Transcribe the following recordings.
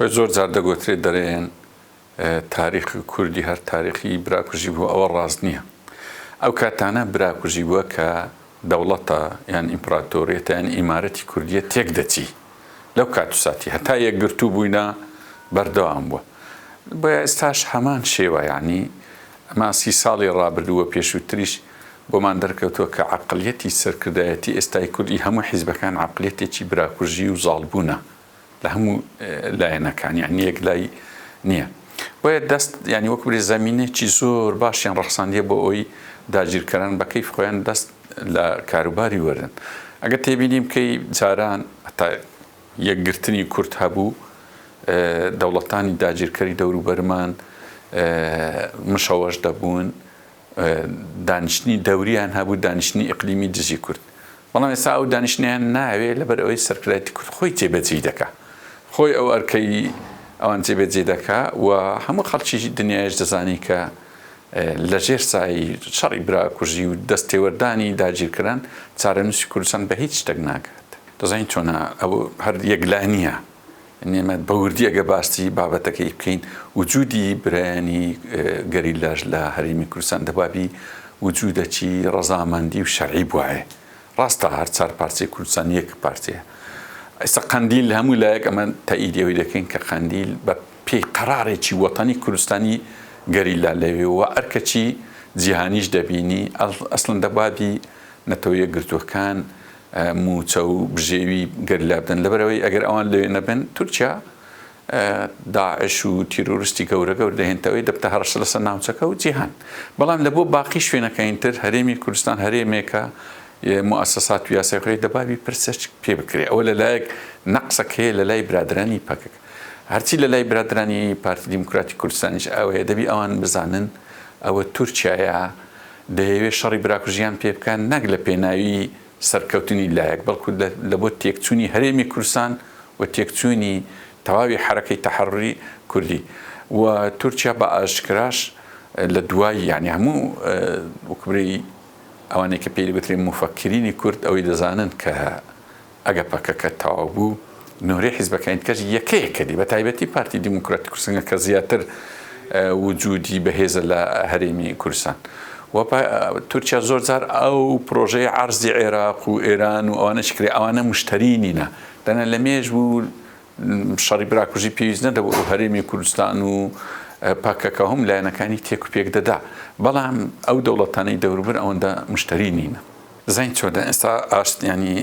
خۆی زۆر جار دەگۆترێت دەرێن تاریخی کوردی هەر تاریخی براکوژی بووە ئەوە ڕاست نییە. ئەو کاتانە براکوژی بووە کە دەوڵەتە یان ئیمپراتۆریەتە یان ئیمارەتی کوردیە تێک دەچی لەو کات و ساتی هەتا یەکگرتوو بووینە بەردەوام بووە. بۆیە ئێستاش هەمان شێوە یانی ئەمە سی ساڵی ڕابردوو و پێشووتریش بۆمان دەرکەوتووە کە عەقڵیەتی سەرکردایەتی ئێستای کورد ئی هەموو حیزبەکان عەقڵیەتێکی براکوژی و زاڵبوونە لە هەموو لایەنەکان یانی یەک لای نییە بۆیە دەست یانی وەک برێ زەمینێکی زۆر باشیان ڕەخساندیە بۆ ئەوی داگیرکەران بە کەیف خۆیان دەست لە کاروباری وەرن ئەگەر تێبینی بکەی جاران هەتا یەکگرتنی کورد هەبوو دەوڵەتانی داگیرکەری دەوروبەرمان مشەوەش دەبوون دانیشتنی دەوریان هەبوو دانیشتنی ئیقلیمی دژی کورد بەڵام ئێستا ئەو دانیشتنیان ناوێ لەبەر ئەوەی سەرکردایەتی کورد خۆی جێبەجێی دەکا خۆی ئەو ئەرکەی ئەوان جێبەجێ دەکا و هەموو خەڵکی دنیایش دەزانی کە لە ژێر سای شەڕی براکوژی و دەستێوەردانی داگیرکەران چارەنووسی کوردستان بە هیچ شتێک ناگات. دەزانی چۆنە ئەو هەر یەکلا نییە ئێمە بە وردی ئەگەر باسی بابەتەکەی بکەین وجودی برایانی گەریلاش لە هەرێمی کوردستان دەبابی وجودەکی ڕەزامەندی و شەرعی بوایە ڕاستە هەر چار پارچەی کوردستان یەک پارچەیە ئێستا قەندیل لە هەموو لایەک ئەمە تەئیدی ئەوەی دەکەین کە قەندیل بە پێی قەرارێکی وەتەنی کوردستانی گەریلا لەوێ و ئەرکەکی جیهانیش دەبینی ئەسڵەن دەبابی نەتەوە یەکگرتووەکان مووچە و بژێوی گەریلا بدەن لەبەرئەوەی ئەگەر ئەوان لەوێ نەبن تورکیا داعش و تیرۆریستی گەورە گەور دەهێنتەوەی دەبتە هەڕەشە لەسەر ناوچەکە و جیهان بەڵام لە بۆ باقی شوێنەکانی تر هەرێمی کوردستان هەرێمێکە موئەسەسات و یاسای خۆی دەبابی پرسەش پێ بکرێ ئەوە لەلایەک نەقسەک هەیە لە لای برادرانی پەکەکە هەرچی لە لای برادرانی پارتی دیموکراتی کوردستانیش ئەوەیە دەبی ئەوان بزانن ئەوە تورکیایە دەیەوێ شەڕی براکوژیان پێ بکا نەک لە پێناوی سەرکەوتنی لایەک بەڵکو لە بۆ تێکچوونی هەرێمی کوردستان و تێکچوونی تەواوی حەرەکەی تەحەروری کوردی و تورکیا بە ئاشکراش لە دوای یانی هەموو وەکبرێی ئەوانەی کە پێی دەگوترێ موفەکرینی کورد ئەوەی دەزانن کە ئەگە پەکەکە تەواو بوو نۆرەی حیزبەکانی دیکەش یەکە یەکە دی بە تایبەتی پارتی دیموکراتی کوردستان کە زیاتر وجودی بەهێزە لە هەرێمی کوردستان و تورکیا زۆر جار ئەو پرۆژەی عەرزی عێراق و ئێران و ئەوانەش کرێ ئەوانە مشتری نینە دەنا لە مێژ بوو شەڕی براکوژی پێویست نەدەبوو ئەو هەرێمی کوردستان و پەکەکە هەم لایەنەکانی تێک و پێک دەدا بەڵام ئەو دەوڵەتانەی دەوروبەر ئەوەندە مشتری نینە زین چۆنە ئێستا ئاشت ینی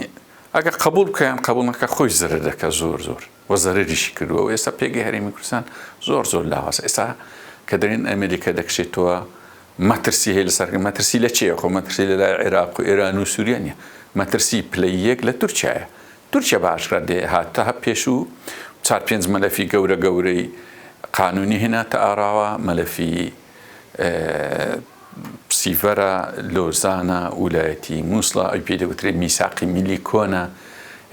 ئەگەر قبول بکە یان قبول نەکە خۆی زەرەر دەکە زۆر زۆر و زەرەریشی کردووە و ئێستا پێگەی هەرێمی کوردستان زۆر زۆر لاوازە ئێستا کە دەرێن ئەمریکا دەکشێتەوە مەترسی هەیە لەسەر مەترسی لە چییە خۆ مەترسی لە لای عێراق و ئێران و سووریا نییە مەترسی پلەی یەک لە تورکیایە تورکیا بە ئاشکرا دێ هاتە پێش و چار پێنج مەلەفی گەورە گەورەی قانونی هێناتە ئاراوە مەلەفی سیڤەرە، لۆزانە، ولایەتی موسڵە، ئەوی پێی دەگوترێ میساقی میللی کۆنە،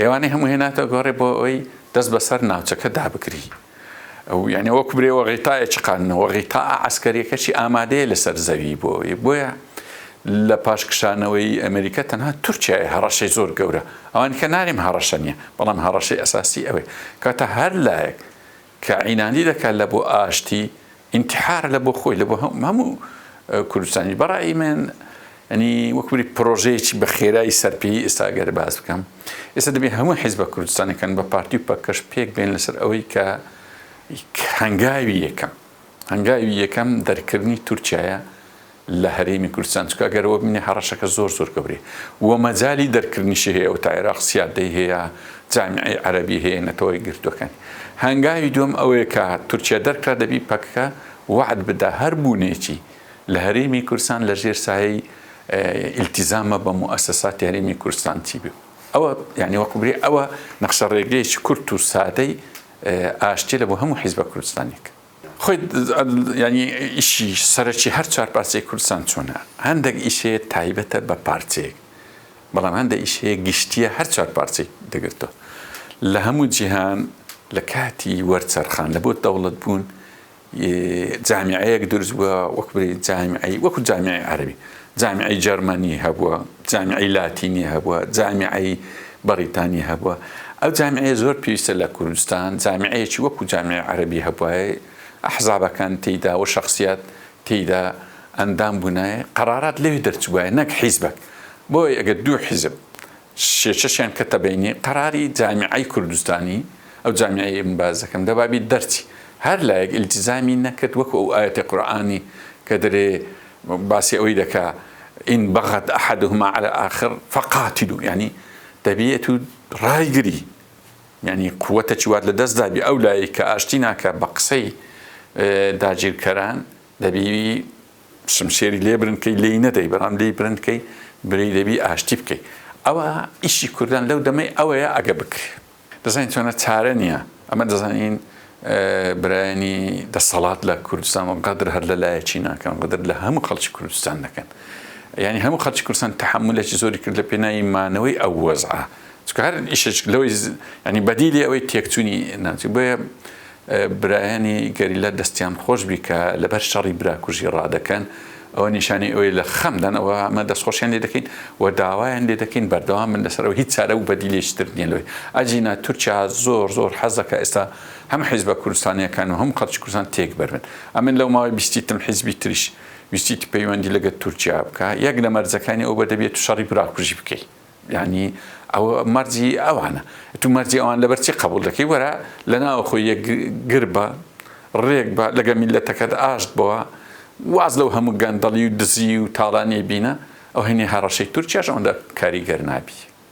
ئێوانەی هەموو هێناتە گۆڕێ بۆ ئەوەی دەست بەسەر ناوچەکە دابگری. ئەو یانی وەک برێ وەغیتایەکی قانونە، وەغیتاء عەسکەریەکەشی ئامادەیە لەسەر زەوی بۆ ئەوەی. بۆیە لە پاش کشانەوەی ئەمریکا تەنها تورکیایە هەڕەشەی زۆر گەورە. ئەوانی کە نارێم هەڕەشە نییە، بەڵام هەڕەشەی ئەساسی ئەوەیە. کەواتە هەر لایەک کە عینادی دەکات لە بۆ ئاشتی ئینتیحارە لە بۆ خۆی لە بۆ هەموو کوردستانی بەڕای من ینی وەکوری پرۆژەیەکی بە خێرایی سەرپێی ئێستا گەر باس بکەم ئێستا دەبێ هەموو حیزبە کوردستانەکان بە پارتی و پەکەش پێک بێن لەسەر ئەوەی کە هەنگاوی یەکەم هەنگاوی یەکەم دەرکردنی تورکیایە لە هەرێمی کوردستان چونکە ئەگەر ئەوە ببینی هەڕەشەکە زۆر زۆر گەورەیە و مەجالی دەرکردنیشی هەیە ئەو تا عێراق سیادەی هەیە جامیعەی عەرەبی هەیە نەتەوە یەکگرتووەکان هەنگاوی دووەم ئەوەیە کە تورکیا دەرکرا دەبی پەکەکە وەعد بدا هەر بوونێکی لە هەرێمی کوردستان لە ژێر سایەی ئیلتیزامە بە موئەسەساتی هەرێمی کوردستان چی بێ ئەوە یعنی وەکو برێ ئەوە نەخشە ڕێگەیەکی کورت و سادەی ئاشتی لە بۆ هەموو حیزبە کوردستانێک خۆی یانی ئیشی سەرەکی هەر چوار پارچەی کوردستان چۆنە هەندێک ئیش هەیە تایبەتە بە پارچەیەک بەڵام هەندێک ئیش هەیە گشتیە هەر چوار پارچەی دەگرتەوە لە هەموو جیهان لە کاتی وەرچەرخان لە بۆ دەوڵەت بوون جامیعەیەک دروست بووە وەک بری جامیعەی وەکو جامیعەی عەرەبی جامیعەی جەرمەنی هەبووە جامیعەی لاتینی هەبووە جامیعەی بەڕیتانی هەبووە. ئەو جامیعەیە زۆر پێویستە لە کوردستان جامیعەیەکی وەکو جامیعەی عەرەبی هەبوایە ئەحزابەکان تێیدا و شەخسیات تێیدا ئەندام بوونایە قەرارات لەوێ دەرچبوایە نەک حیزبەک بۆیە ئەگەر دوو حیزب شێشەشیان کەتە بەینی قەراری جامیعەی کوردستانی ئەو جامیعەی من باس دەکەم دەبا بی دەرچی هەر لایەک ئیلتیزامی نەکرد وەکو ئەو ئایەتی قورئانی کە دەرێ باسی ئەوەی دەکا ان بغت احدهما علی الاخر فقاتلوا یعنی دەبێت و ڕایگری یعنی قوتەکی وات لە دەست دابی ئەو لایەی کە ئاشتی ناکا بە قسەی داگیرکەران دەبی شمشێری لێ برن کەی لێی نەدەی بەڵام لێی برن کەی بری دەبی ئاشتی بکەی ئەوە ئیشی کوردان لەو دەمەی ئەوەیە ئەگە بکرێ دەزانین چۆنە چارە نییە ئەمە دەزانین برایانی دەسەڵات لە کوردستان و قەدر هەر لە لایەکی ناکەن قەدر لە هەموو خەڵکی کوردستان دەکەن یعنی هەموو خەڵکی کوردستان تەحەمولێکی زۆری کرد لە پێناوی مانەوەی ئەو وەزعە چونکە هەر ئیشێک لەوەی ینی بەدیلی ئەوەی تێکچوونی ناچی بۆیە برایانی گەریلا دەستیان خۆش بی کە لەبەر شەڕی براکوژی ڕادەکەن، ئەوە نیشانەی ئەوەیە لە خەمدان، ئەوە ئەمە دەستخۆشیان لێ دەکەین و داوایان لێ دەکەین بەردەوام بن لەسەر ئەوە، هیچ چارە و بەدیلێکی تر نییە لەوەی. ئەگینا تورکیا زۆر زۆر حەز دەکا ئێستا هەم حیزبە کوردستانییەکان و هەم خەڵکی کوردستان تێک بەربن. ئەمن لەو ماوەی بیستیتم حیزبی تریش ویستیتی پەیوەندی لەگەر تورکیا بکا، یەک لە مەرجەکانی ئەو بە دەبێ تو شەڕی براکوژی بکەی. یانی ئەوە مەرجی ئەوانە تو مەرجی ئەوان لەبەر چی قبول دەکەی وەرە لە ناوە خۆی یەکگر بە ڕێک بە لەگە میلەتەکەت ئاشت بەوە واز لەو هەموو گەندەڵی و دزی و تاڵانی بینە ئەو هەنێ هەڕەشەی تورکیاش ئەوەندە کاریگەر نابی.